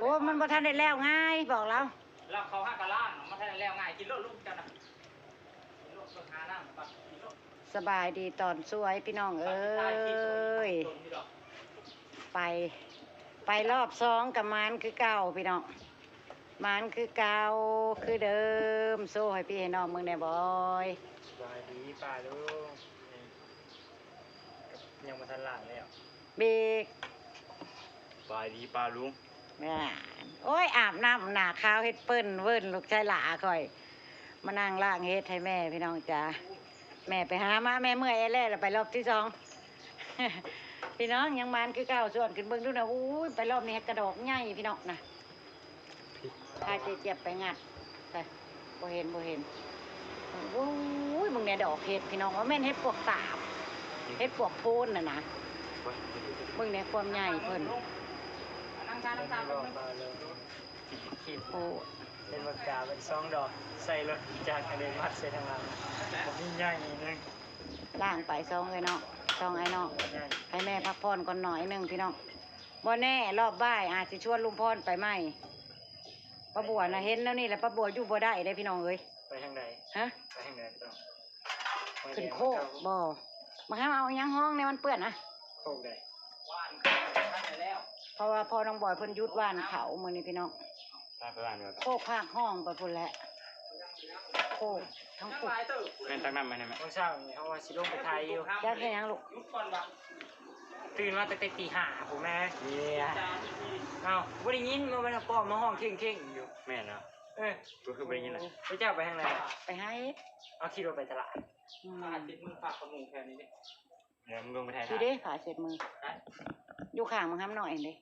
ໂອ້ ມັນບໍ່ທັນໄດ້ແລ້ວງ່າຍ ບອກລາວ. ລາວເຂົ້າຫາກະລ້າງ ມັນບໍ່ທັນໄດ້ແລ້ວງ່າຍ. ກິນໂລດ ລຸງເຈົ້ານະ ກິນໂລດ ເບິ່ງຫານ້ຳ ກິນໂລດ. ສະບາຍດີຕອນສວຍພີ່ນ້ອງເອີຍ. ໄປ ໄປລອບສອງກະໝານຄືເກົ່າພີ່ນ້ອງ ໝານຄືເກົ່າຄືເດີມ. ໂຊໃຫ້ພີ່ໃຫ້ນ້ອງເບິ່ງແດ່ບອຍ. ສະບາຍດີປ້າລຸງ. ຍັງບໍ່ທັນລ້າງແລ້ວ ເບກ. ສະບາຍດີປ້າລຸງ. ໂອ້ຍ ອາບນ້ຳໜ້າຂາວເຮັດເປິ້ນເວີ້ນ ລູກຊາຍຫຼ້າຂ້ອຍ ມານັ່ງລ້າງເຮັດໃຫ້ແມ່ພີ່ນ້ອງຈ໋າ. ແມ່ໄປຫາມາ ແມ່ເມື່ອຍແລ້ວ ແລ້ວໄປລອບທີສອງ. ພີ່ນ້ອງຍັງໝານຄືເກົ່າ ຊວນຂຶ້ນເບິ່ງດູນະ. ໂອ້ຍ ໄປລອບນີ້ເຫັດກະດອກໃຫຍ່ພີ່ນ້ອງນະ. ພາເຈຈຽບໄປງັດ ໄປ ບໍ່ເຫັນ ບໍ່ເຫັນ. ໂອ້ຍ ເບິ່ງແດ່ດອກເຫັດພີ່ນ້ອງ ວ່າແມ່ນເຫັດປວກຕາບ ເຫັດປວກໂພນນະນະ. ເບິ່ງແດ່ຄວາມໃຫຍ່ເພິ່ນ. ໂອ້ ເຫັນບັກກາເປັນສອງດອກ ໃສ່ລົດຈັກກະເລີຍມັດໃສ່ທາງຫຼັງ ບັກໃຫຍ່ໜຶ່ງ. ລ້າງໄປສອງເອື້ອຍນ້ອງ ສອງອ້າຍນ້ອງ ໃຫ້ແມ່ພັກຜ່ອນກ່ອນໜ້ອຍໜຶ່ງພີ່ນ້ອງ. ບໍ່ແນ່ລອບບ່າຍອາດຊິຊວນລຸງພອນໄປໃໝ່. ປ້າບົວນະເຫັນແນວນີ້ແລ້ວ ປ້າບົວຢູ່ບໍ່ໄດ້ເດ້ພີ່ນ້ອງເອີຍ. ໄປທາງໃດ? ຮະ? ໄປທາງໃດ? ຂຶ້ນໂຄກບໍ່? ມາຫາເອົາຫຍັງຮອງໃນມັນເປື້ອນນະ. ໂຄກໃດ? ເພາະວ່າພໍ່ນ້ອງບອຍເພິ່ນຢຸດຫວ່ານເຂົ້າມື້ນີ້ພີ່ນ້ອງ. ພາໄປຫວ່ານຢູ່ ໂຄກພາກຫ້ອງໄປພຸ້ນແຫຼະ ໂຄກທາງພຸ້ນ. ແມ່ນຕັກນ້ຳມາໃຫ້ແມ່. ມື້ເຊົ້ານີ້ເຮົາວ່າຊິລົງໄປໄຖຢູ່. ຢາກເຮັດຫຍັງລູກ? ຕື່ນມາຕັ້ງແຕ່ຕີຫ້າພຸ້ນແມ່. ເອີ ເອົ້າ ບໍ່ໄດ້ຍິນວ່າມັນປ້ອມມາຮ້ອງເຄັ່ງໆຢູ່. ແມ່ນເນາະ. ເອີ ກໍຄືບໍ່ໄດ້ຍິນລະ. ເຈົ້າໄປທາງໃດ? ໄປໃຫ້. ເອົາ ຄິດວ່າໄປຕະຫຼາດ. ອືມ ເດີ ມຶງລົງໄປໄຖນາ ຊິເດ້ ຜ້າເຊັດມື ຢູ່ຂ້າງບັກຫຳນ້ອຍຫັ້ນເດ້.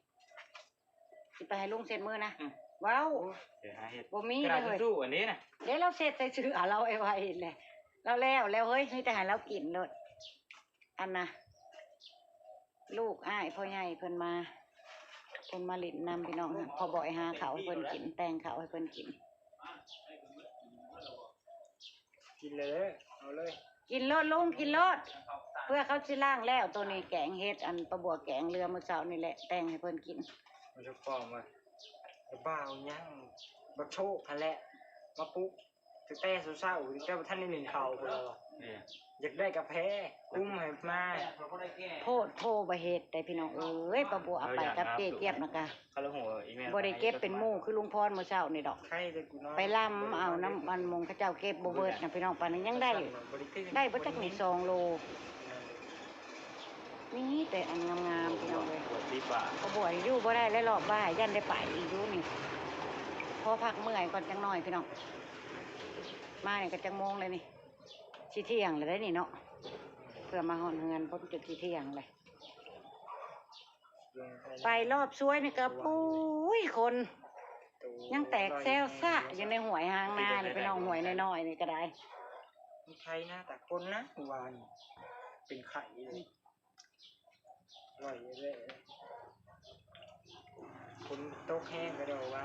ຊິໄປໃຫ້ລຸງເຊັດມືນະ. ອືມ ເວົ້າ ໂອ້ຍ ດຽວຫາເຮັດ ບໍ່ມີເລີຍເຮີ້ຍ. ເດ ລາວເຊັດໃສ່ເສື້ອລາວໄວໆແຫຼະ ລາວແລ້ວແລ້ວເຮີ້ຍ. ມີແຕ່ໃຫ້ລາວກິນໂລດ. ອັນນະ ລູກອ້າຍພໍ່ໃຫຍ່ເພິ່ນມາ ເພິ່ນມາຫຼິ້ນນຳພີ່ນ້ອງ. ພໍ່ບອຍຫາເຂົ້າໃຫ້ເພິ່ນກິນ ແຕ່ງເຂົ້າໃຫ້ເພິ່ນກິນ. ກິນເລີຍ ເອົາເລີຍ ກິນໂລດລຸງ ກິນໂລດ. ເພື່ອເຂົາຊິລ້າງແລ້ວ ໂຕນີ້ແກງເຫັດ ອັນ ປ້າບົວແກງເຫຼືອມື້ເຊົ້ານີ້ແຫຼະ ແຕ່ງໃຫ້ເພິ່ນກິນ. ມັນຈະຟ້ອງວ່າ ບໍ່ເອົາຫຍັງ ບັກໂຊກຫັ້ນແຫຼະ ມາປຸກຕັ້ງແຕ່ເຊົ້າໆ ຕັ້ງແຕ່ບໍ່ທັນໄດ້ໜຶ້ງເຂົ້າພຸ້ນລະ. ເອີ ຢາກໄດ້ກາແຟ ກຸ້ມໃຫ້ມາ. ໂພດໂພບໍ່ເຮັດໄດ໋ພີ່ນ້ອງເອີຍ. ປ້າບົວເອົາໄປກັບເຈ້ຈຽບນະກະ ບໍ່ໄດ້ເກັບເປັນໝູ່ຄືລຸງພອນມື້ເຊົ້ານີ້ດອກ. ໄປລຳເອົານຳອັນໝູ່ເຂົາເຈົ້າເກັບບໍ່ເບິດນະພີ່ນ້ອງ. ປານນີ້ຍັງໄດ້ ໄດ້ບໍ່ຈັກນີ້ສອງໂລ. ມີແຕ່ອັນງາມໆ ພີ່ນ້ອງເອີຍ. ປ້າບົວຢູ່ບໍ່ໄດ້ແລ້ວ ລອບບ່າຍ ຢ້ານໄດ້ໄປອີກຢູ່ນີ້. ພໍພັກເມື່ອຍກ່ອນຈັກໜ້ອຍພີ່ນ້ອງ. ມານີ້ກໍຈັກໂມງແລ້ວນີ້? ຊິທ່ຽງແລ້ວເດ້ນີ້ເນາະ. ເພື່ອມາຮອດເຮືອນ ພົ້ນຈົນຊິທ່ຽງແລ້ວ. ໄປລອບສວຍນີ້ກໍ ໂອ້ຍ ຄົນຍັງແຕກແຊວຊະຢູ່ໃນຫ້ວຍຫາງນານີ້ ໄປໜອງຫ້ວຍນ້ອຍໆນີ້ກໍໄດ້. ມີໄຄນາຕາຄົນນະ ວ່ານີ້ເປັນໄຂ້ເລີຍ ລອຍເລີຍ. ຝົນຕົກແຮງກະດອກວ່າ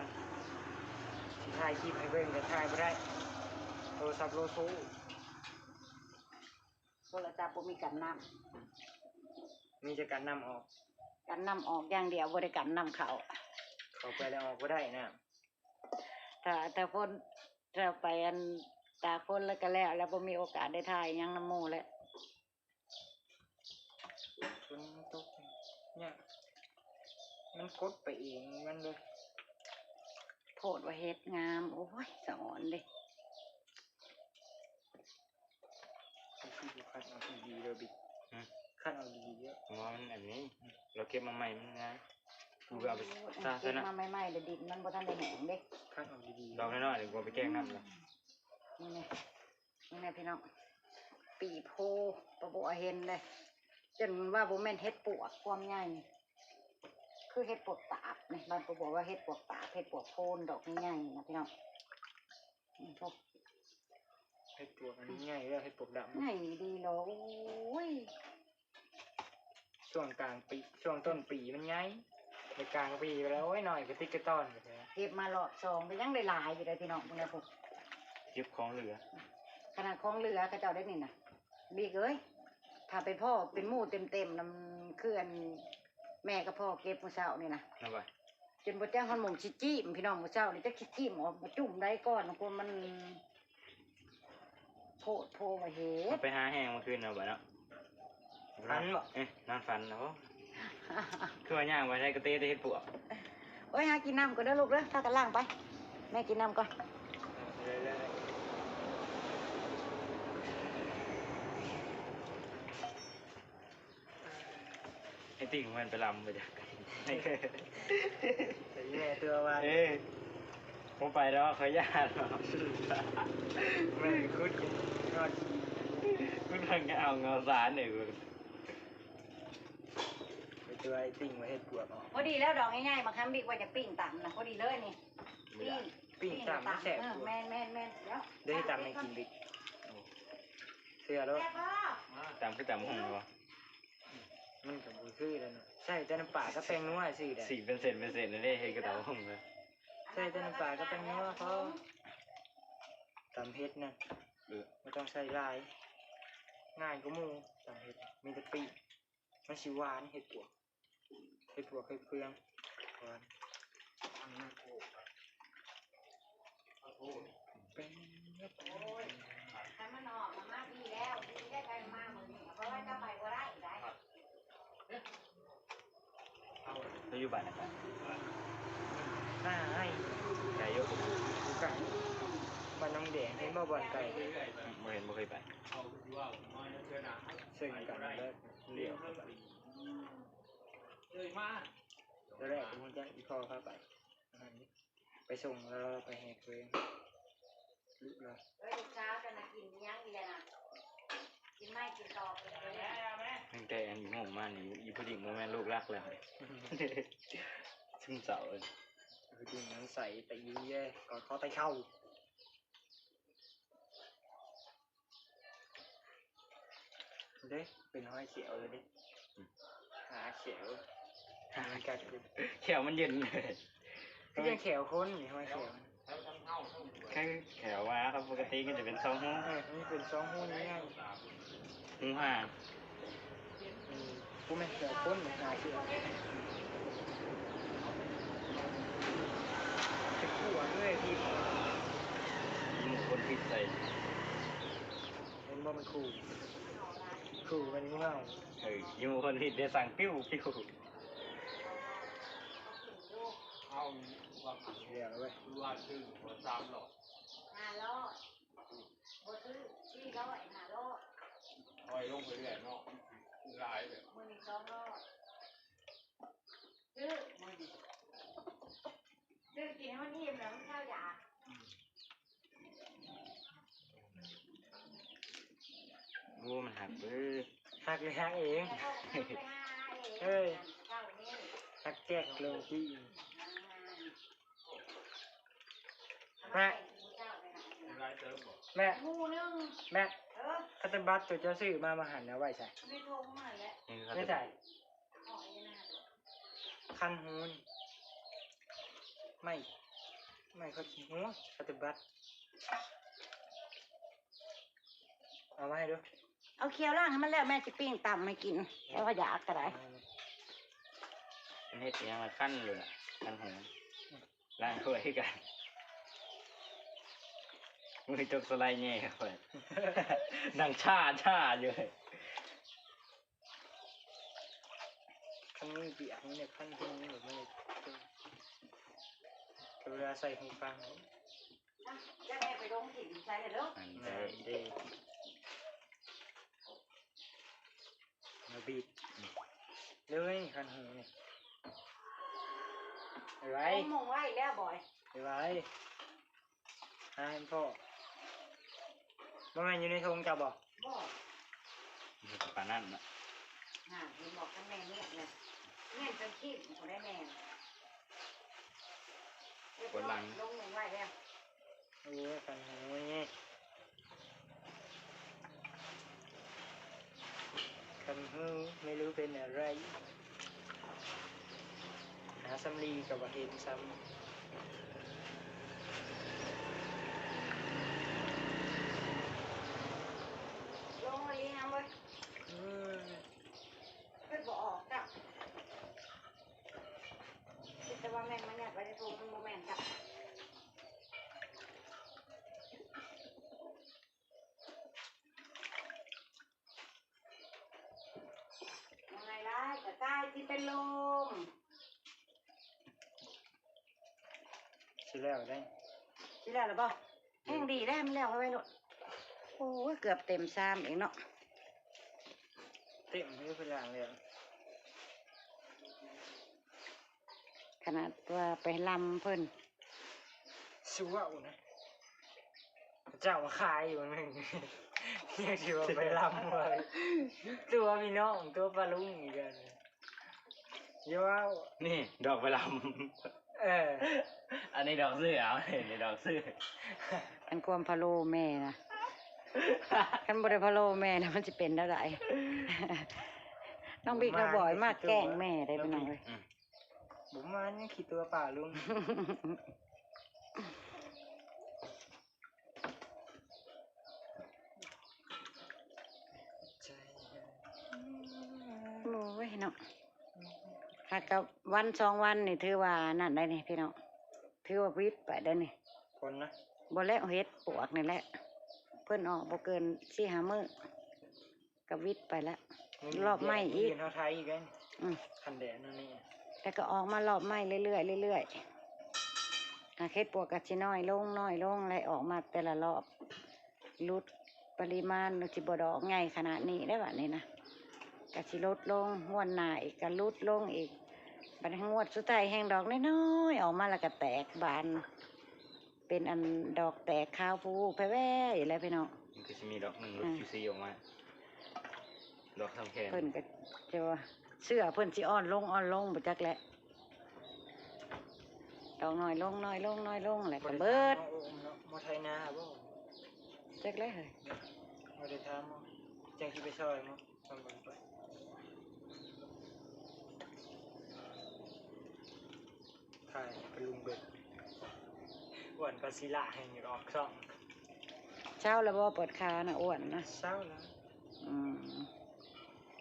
ຊິຖ່າຍຄລິບໃຫ້ເບິ່ງກະຖ່າຍບໍ່ໄດ້ ໂທລະສັບໂລໂຊ. ໂທລະສັບບໍ່ມີກັນນ້ຳ ມີແຕ່ກັນນ້ຳອອກ ກັນນ້ຳອອກຢ່າງດຽວ ບໍ່ໄດ້ກັນນ້ຳເຂົ້າ ເຂົ້າໄປແລ້ວອອກບໍ່ໄດ້ນ້ຳ. ຖ້າ ຖ້າຝົນ ຖ້າໄປອັນຕາກຝົນແລ້ວກະແລ້ວ ແລ້ວບໍ່ມີໂອກາດໄດ້ຖ່າຍຫຍັງນຳໝູ່ແລ້ວ. ຝົນຕົກຍາກ ມັນກົດໄປເອງມັນເລີຍ. ໂພດວ່າເຮັດງາມ ໂອ້ຍ ສະອອນເດ້. ຄັດເອົາດີໆເດີບິດ ຄັດເອົາດີໆເດີ. ບໍ່ ມັນອັນນີ້ ລາວເກັບມາໃໝ່ມັນງາມ. ກູກໍເອົາໄປ ໂອ້ຍ ສາ ເກັບມາໃໝ່ໆ ແຕ່ດິນມັນບໍ່ທັນໄດ້ແຫ້ງເດ້. ຄັດເອົາດີໆ ດອກນ້ອຍໆ ດຽວກູເອົາໄປແກງນ້ຳລະ. ນີ້ແນ່ ນີ້ແນ່ພີ່ນ້ອງ ປີໂພ ປ້າບົວເຫັນເດ້ ຈົນວ່າບໍ່ແມ່ນເຫັດປວກຄວາມໃຫຍ່ ຄືເຫັດປວກຕາບນີ້. ບ້ານປ້າບົວວ່າເຫັດປວກຕາບ ເຫັດປວກໂພນດອກໃຫຍ່ໆນະພີ່ນ້ອງ. ນີ້ໂພ ເຫັດປວກອັນນີ້ໃຫຍ່ເດີ ເຫັດປວກດຳ ໃຫຍ່ດີຫຼໍ. ໂອ້ຍ ຊ່ວງກາງປີ ຊ່ວງຕົ້ນປີມັນໃຫຍ່ ໃນກາງປີໄປແລ້ວ ໂອ້ຍ ນ້ອຍກະຕິກກະຕ່ອນ. ເກັບມາລອບສອງກະຍັງໄດ້ຫຼາຍຢູ່ເດ້ພີ່ນ້ອງ. ເບິ່ງແນ່ພຸ້ນ ເກັບຂອງເຫຼືອ ຂະໜາດຂອງເຫຼືອເຂົາເຈົ້າໄດ້ນີ້ນະ ບິກເອີຍ. ຖ້າໄປພໍ້ເປັນໝູ່ເຕັມໆນຳ ຄືອັນ ແມ່ກັບພໍ່ເກັບມື້ເຊົ້ານີ້ນະ ນັ້ນວ່າ ຈົນບໍ່ຈັກຮອດໝ່ອງຊິຈີ້ມ ພີ່ນ້ອງ. ມື້ເຊົ້ານີ້ຈັກຊິຈີ້ມອອກມາຈຸ່ມໃດກ່ອນ ກວ່າມັນໂພດໂພວ່າເຫດ. ໄປຫາແຮງເມື່ອຄືນເນາະ ບາດເນາະ. ຝັນບໍ່? ເອີ ນອນຝັນນະ. ໂອ້ ຄືວ່າຍ່າງໄປໃສກໍເຕະແຕ່ເຫັດປວກ. ໂອ້ຍ ຫາກິນນ້ຳກ່ອນເດີລູກເດີ ພາກັນລ້າງໄປ ແມ່ກິນນ້ຳກ່ອນ. ໄອ້ຕິ່ງແມ່ນໄປລຳບໍ່ຈັກ ໄປແຍ່ຕົວວ່າ. ເອີ ບໍ່ໄປດອກ ຂ້ອຍຢ້ານ. ແມ່ນຂຸດ ຂຸດເຫງົາເຫງົາສານເອີ. ໄປຕົວໄອ້ຕິ່ງວ່າເຫັດປວກອອກ. ພໍດີແລ້ວ ດອກໃຫຍ່ໆ ບັກຄຳບິກວ່າຈະປີ້ງຕຳນະ ພໍດີເລີຍນີ້. ປີ້ງ ປີ້ງຕຳແຊບກວ່າ. ເອີ ແມ່ນໆໆ ດຽວ ເດີ ຕຳໃຫ້ກິນບິກ. ເຊື່ອໂລດ ຕຳຄືຕຳຫຸ່ງບໍ່? ມັນກໍບໍ່ຄືແລ້ວເນາະ ໃສ່ແຕ່ນ້ຳປາກັບແປ້ງນົວຊື່ໄດ໋. ສີກເປັນເສັ້ນເປັນເສັ້ນເລີຍ ເຮັດຄືຕຳຫຸ່ງເລີຍ. ໃສ່ແຕ່ນ້ຳປາກັບແປ້ງນົວພໍ. ຕຳເຫັດນະ ເອີ ບໍ່ຕ້ອງໃສ່ຫຼາຍ ງ່າຍກວ່າໝູ່. ຕຳເຫັດມີແຕ່ປີ້ງ ມັນຊິຫວານ ເຫັດປວກ ເຫັດປວກເຫັດເຟືອງຫວານ. ຄັນມັນອອກມາ ມາພີ້ແລ້ວ ພີ້ໄດ້ ໃຜມາມື້ນີ້ ເພາະວ່າເຈົ້າໄປບໍ່ໄດ້ໄດ໋. ເຮົາຢູ່ບ້ານນະ ອ້າຍ ໄກຢູ່ ບໍ່ໄກ ບ້ານໜອງແດງ ເຫັນບໍ່ ບ່ອນໄກ? ບໍ່ເຫັນ ບໍ່ເຄີຍໄປ. ເຊິ່ງກັນແລ້ວ ລ້ຽວເຂົ້າໄປ ຕອນແລກບໍ່ຮູ້ຈັກ ອີ່ພໍ່ພາໄປ ໄປສົ່ງລາວ ລາວໄປແຫ່ເຄີຍ ລຸລາວ. ເອີຍ ລູກສາວເຈົ້ານະກິນອີ່ຫຍັງອີກແລ້ວນະ ກິນໄມ້ກິນຕອກອີກແລ້ວ. ຕັ້ງແຕ່ອັນຮູ້ມານີ້ ອີ່ຜູ້ຍິງບໍ່ແມ່ນລູກລັກແລ້ວ ຊຶມເສົ້າເລີຍ. ຜູ້ຍິງມັນໃສ່ແຕ່ອີ່ແຍ ກໍຂໍແຕ່ເຂົ້າ. ເດ້ ເປັນຮອຍຂຽວເລີຍເດ້. ອືມ ຫາຂຽວ ມັນກັດຢູ່ ແຂ້ວມັນເຢັນເລີຍ ຄືຍັງແຂ້ວຄົນນີ້ ຮອຍຂຽວ. ຄືແຂ້ວໝາ ເຂົາປົກກະຕິມັນຈະເປັນສອງຮູ. ເອີ ມັນເປັນສອງຮູໃຫຍ່ໆ ຫູຫາ. ອືມ ບໍ່ແມ່ນແຂ້ວຄົນ ຫາຂຽວ ເປັນຂົວເລີຍທີ່ ມີຄົນຜິດໃສ່. ເຫັນບໍ່ ມັນຂູ່ ຂູ່ແມ່ນງວງ. ເອີ ຢູ່ຄົນຜິດໄດ້ສັ່ງ ປິວ ປິວ. ເອົາ ແລ້ວເວີຍ ຄືວ່າຊື້ຫົວສາມຮ້ອຍ ຫ້າຮ້ອຍ ບໍ່ຊື້ ສີ່ຮ້ອຍ ຫ້າຮ້ອຍ ຄ່ອຍລົງໄປເລື້ອຍເນາະ ຫຼາຍເລີຍ ມື້ນີ້ສອງຮ້ອຍ. ຊື້ ຊື້ກິນໃຫ້ມັນອີ່ມແລ້ວມັນເຊົາຢາກ. ໂອ້ ມັນຫັກເດີ້ ຫັກຫຼືຫັກເອງ? ເອີຍ ຫັກແກກເລີຍຕິ. ແມ່ ແມ່ ໝູ່ໜຶ່ງ ແມ່ ເອີ ຄັດເຕີນບັດໂຕເຈົ້າຊື້ມາ ມາຫັ້ນເອົາໄວ້ໃສ? ໃນຖົງຫັ້ນແຫຼະ. ໃນໃສ? ຄັນຫູນີ້ ໄມ້ ໄມ້ຄັດຫູ ຄັດເຕີນບັດ ເອົາມາໃຫ້ດູ. ເອົາຂຽວລ້າງໃຫ້ມັນແລ້ວ ແມ່ຊິປີ້ງຕຳໃຫ້ກິນ ແລ້ວວ່າຢາກກໍໄດ້. ມັນເຮັດອີ່ຫຍັງລະ ຄັນຢູ່ລະ ຄັນຫູ. ລ້າງຖ້ວຍຄືກັນ ມືຈົກສະໄລແຍ່ເຂົ້າໄປ ນັ່ງຊ້າໆຢູ່. ຄັນມືປຽກນີ້ ຄັນຫູນີ້ ແບບນີ້ ກໍເວລາໃສ່ຫູຟັງ. ອ່ະ ຢ່າແມ່ໄປລົງຖິ້ມໃສ່ເດີ. ອັນ ແມ່ນເດ້. ມາບີບເລີຍ ຄັນຫູນີ້. ໄວໆ ລົງມຸງໄວ້ແລ້ວ ບອຍ. ໄວໆ ຫາໃຫ້ພໍ້. ບໍ່ແມ່ນຢູ່ໃນຖົງເຈົ້າບໍ່? ບໍ່ ປານນັ້ນນະ. ຫັ້ນ ເຫັນບໍ່ ຄັນແມ່ນແມ່ນນະ ແມ່ນໄປຖິ້ມບໍ່ໄດ້ແມ່ນ. ຄົນຫຼັງ ລົງມຸງໄວ້ແລ້ວ. ໂອ້ຍ ຄັນຫູນີ້ ຄັນຫູໄມ່ຮູ້ເປັນອະໄລ ຫາສຳລີກໍບໍ່ເຫັນຊ້ຳ. ລົງມາລີງາມເວີຍ. ເອີ ຄືບໍ່ອອກຈ້ະ. ແມ່ນມາຍັດໄວ້ໃນຖົງ ມັນບໍ່ແມ່ນຈ້ະ. ເອົາໄງຫຼາຍກໍກາຍຊິເປັນລົມ. ຊິແລ້ວໄດ໋ ຊິແລ້ວແລ້ວບໍ່? ແຮງດີແລ້ວ ມັນແລ້ວໄວໆໂລດ. ໂອ້ຍ ເກືອບເຕັມຊາມເອງເນາະ. ເຕັມຢູ່ ເພິ່ນລ້າງແລ້ວ. ຂະໜາດວ່າໄປລຳເພິ່ນ ຊິເວົ້ານະ ເຈົ້າຂາຍຢູ່ໜຶ່ງ ຍັງຊິວ່າໄປລຳເວີຍ. ຕົວະພີ່ນ້ອງ ຕົວະປ້າລຸງອີກແລ້ວ. ຢ່າເວົ້າ ນີ້ດອກໄປລຳ. ເອີ ອັນນີ້ດອກຊື້ ເອົາ ນີ້ດອກຊື້. ອັນຄວາມພະໂລແມ່ນະ ຄັນບໍ່ໄດ້ພະໂລແມ່ນະ ມັນຊິເປັນແນວໃດ? ນ້ອງບິກນ້ອງບອຍມາແກ້ງແມ່ໄດ໋ ພີ່ນ້ອງເອີຍ. ອືມ ບໍ່ມາຍັງຂີ້ຕົວະປ້າລຸງ. ໂອ້ຍເນາະ ຫາກະວັນສອງວັນນີ້ຖືວ່ານັ້ນໄດ໋ນີ້ພີ່ນ້ອງ ຖືວ່າວິດໄປໄດ໋ນີ້. ຄົນນະ ບໍ່ແລ້ວ ເຫັດປວກນີ້ແຫຼະ ເພິ່ນອອກບໍ່ເກີນສີ່ຫ້າມື້ ກໍວິດໄປແລ້ວ ອືມ ລອບໃໝ່ອີກ ເຮົາໄຖອີກເດ້. ອືມ ຄັນແດດແນວນີ້ ແລ້ວກໍອອກມາລອບໃໝ່ເລື້ອຍໆ ເລື້ອຍໆ ຫາເຫັດປວກກໍຊິນ້ອຍລົງ ນ້ອຍລົງ ແລະອອກມາແຕ່ລະລອບ ຫຼຸດປະລິມານ ມັນຊິບໍ່ດອກໃຫຍ່ຂະໜາດນີ້ໄດ໋ ບາດນີ້ນະ ກໍຊິຫຼຸດລົງ ງວດໜ້າອີກກໍຫຼຸດລົງອີກ ບັດງວດສຸດທ້າຍແຮ່ງດອກນ້ອຍໆ ອອກມາແລ້ວກໍແຕກບານ ເປັນອັນດອກແຕກຂາວຟູແຜ່ແວ່ຢູ່ແລ້ວພີ່ນ້ອງ. ມັນຄືຊິມີດອກໜຶ່ງຫຼຸດ ອືມ ຈູຊີອອກມາ ດອກສ່ຳແຂນ. ເພິ່ນກໍຈະວ່າເຊື້ອເພິ່ນຊິອ່ອນລົງ ອ່ອນລົງບໍ່ຈັກແຫຼະ ດອກນ້ອຍລົງ ນ້ອຍລົງ ນ້ອຍລົງ ແລ້ວກໍເບີດ. ບໍ່ໄດ້ຖາມເນາະ ໂອ້ ເນາະ ມາໄຖນາບໍ່? ຈັກແຫຼະເຮີ້ຍ ບໍ່ໄດ້ຖາມເນາະ ຈັ່ງຊິໄປຊ່ອຍເນາະ. ຖ່າຍໃຫ້ປ້າລຸງເບິ່ງ ອ້ວນກໍຊິລະແຮ່ງອອກຊ່ອງ. ເຊົາແລ້ວບໍ່ ປວດຂານະ ອ້ວນນະ? ເຊົາແລ້ວ. ອືມ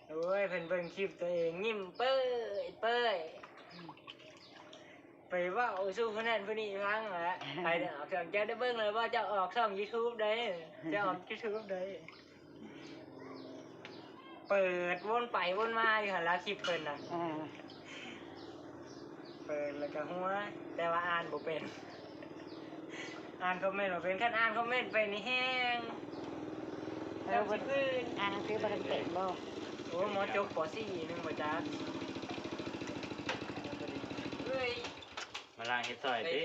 ໂອ້ຍ ເພິ່ນເບິ່ງຄລິບຕົວເອງຍິ້ມເປີຍເປີຍ. ໄປເວົ້າສູ່ຜູ້ນັ້ນຜູ້ນີ້ຟັງແຫຼະ ໃຜໄດ້ອອກຊ່ອງ ເຈົ້າໄດ້ເບິ່ງແລ້ວບໍ່? ເຈົ້າອອກຊ່ອງຢູທູບເດ້ ເຈົ້າອອກຢູທູບເດ້. ເປີດວົນໄປວົນມາຢູ່ຫັ້ນລະຄລິບເພິ່ນນະ. ເອີ ເປີດແລ້ວກໍຫົວ ແຕ່ວ່າອ່ານບໍ່ເປັນ ອ່ານຄອມເມັນບໍ່ເປັນ. ຄັນອ່ານຄອມເມັນເປັນນີ້ແຮງ ເອີ ຈຳຊິພື້ນ ອ່ານໜັງສືບໍ່ທັນເປັນບໍ່? ໂອ້ ໝໍຈົບ ປໍສີ່ໜຶ່ງ ບໍ່ຈັກ. ເອີຍ ມາລ້າງເຫັດຊ່ອຍຕິ.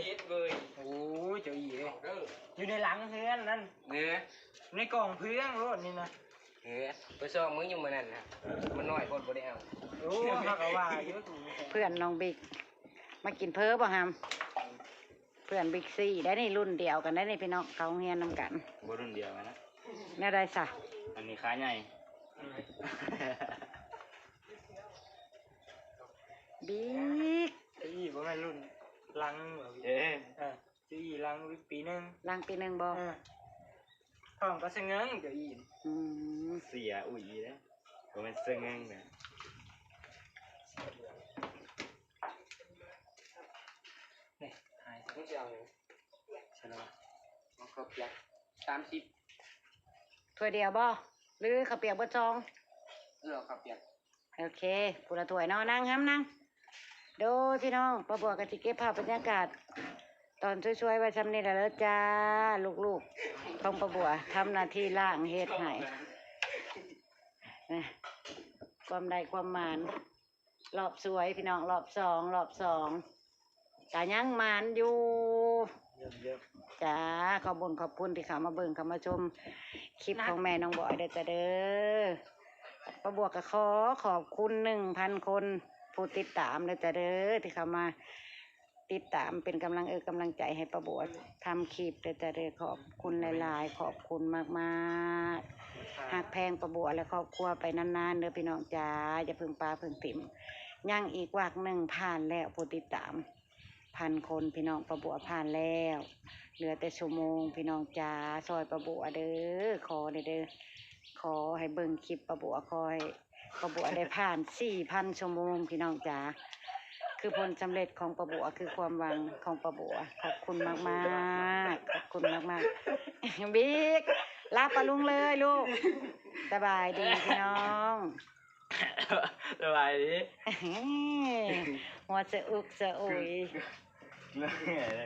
ໂອ້ຍ ເຈົ້າອີ່ເອີຍ ຢູ່ໃນຫຼັງເຮືອນນັ້ນ ເອີ ໃນກອງເຟືອງໂລດນີ້ນະ. ເອີ ໄປຊອກເບິ່ງຢູ່ມື້ນັ້ນນະ ມັນນ້ອຍໂພດ ບໍ່ໄດ້ເອົາ. ໂອ້ ເຮົາກໍວ່າຢູ່ ເພື່ອນນ້ອງບິກມາກິນເຝີບໍ່ຫຳ? ເພື່ອນບິກຊີໄດ໋ນີ້ ລຸ້ນດຽວກັນໄດ໋ນີ້ພີ່ນ້ອງ ເຂົ້າໂຮງຮຽນນຳກັນ. ບໍ່ລຸ້ນດຽວກັນນະ. ແນວໃດຊະ? ອັນນີ້ຂາໃຫຍ່ ບິກ. ເຈົ້າອີ່ບໍ່ແມ່ນລຸ້ນຫຼັງບໍ່? ເອີ ເຈົ້າອີ່ຫຼັງປີໜຶ່ງ ຫຼັງປີໜຶ່ງບໍ່? ເອີ ພ້ອມກັບສະເຫງີ້ເຈົ້າອີ່. ອືມ ເສຍອຸຍເດ້ ບໍ່ແມ່ນສະເຫງີ້ເດ້. ນີ້ ຫາຍ ມຶງຊິເອົາຫຍັງ? ໃສ່ລະວະ? ເອົາເຂົ້າປຽກສາມສິບ ຖ້ວຍດຽວບໍ່ ຫຼືເຂົ້າປຽກເບິດຊອງ? ເອີ ເອົາເຂົ້າປຽກ. ໂອເຄ ຜູ້ລະຖ້ວຍເນາະ. ນັ່ງຫຳ ນັ່ງ. ໂດຍ ພີ່ນ້ອງ ປ້າບົວກໍຊິເກັບພາບບັນຍາກາດຕອນສວຍໆໄວ້ຊ່ຳນີ້ແຫຼະເດີຈ້າ. ລູກໆຂອງປ້າບົວທຳໜ້າທີ່ລ້າງເຮັດໃຫ້ນະ. ຄວາມໄດ້ຄວາມໝານ ລອບສວຍ ພີ່ນ້ອງ ລອບສອງ ລອບສອງ ກະຍັງໝານຢູ່. ເຢ້ຽມໆ ຈ້າ. ຂອບບຸນຂອບຄຸນທີ່ເຂົ້າມາເບິ່ງເຂົ້າມາຊົມຄລິບຂອງແມ່ນ້ອງບອຍເດີຈ້າເດີ. ປ້າບົວກໍຂໍຂອບຄຸນໜຶ່ງພັນຄົນຜູ້ຕິດຕາມເດີຈ້າເດີ ທີ່ເຂົ້າມາຕິດຕາມເປັນກຳລັງເອີກຳລັງໃຈໃຫ້ປ້າບົວທຳຄລິບເດີຈ້າເດີ. ຂອບຄຸນຫຼາຍໆ ຂອບຄຸນມາກໆ. ຮັກແພງປ້າບົວ ແລະ ຄອບຄົວໄປນານໆ ເດີພີ່ນ້ອງຈ້າ. ຢ່າເພິ່ງປະເພິ່ງຖິ້ມ ຍັງອີກວັກໜຶ່ງ ຜ່ານແລ້ວ ຜູ້ຕິດຕາມພັນຄົນ ພີ່ນ້ອງ ປ້າບົວຜ່ານແລ້ວ ເຫຼືອແຕ່ຊົ່ວໂມງ ພີ່ນ້ອງຈ້າ. ຊ່ອຍປ້າບົວເດີ ຂໍແດ່ເດີ ຂໍໃຫ້ເບິ່ງຄລິບປ້າບົວ ຂໍໃຫ້ປ້າບົວໄດ້ຜ່ານສີ່ພັນຊົ່ວໂມງ ພີ່ນ້ອງຈ້າ. ຄືຜົນສຳເລັດຂອງປ້າບົວ ຄືຄວາມຫວັງຂອງປ້າບົວ. ຂອບຄຸນມາກໆ ຂອບຄຸນມາກໆ. ບິກ ລາປ້າລຸງເລີຍລູກ. ສະບາຍດີພີ່ນ້ອງ. ສະບາຍດີ. ຫົວສະອຸກສະອຸຍ.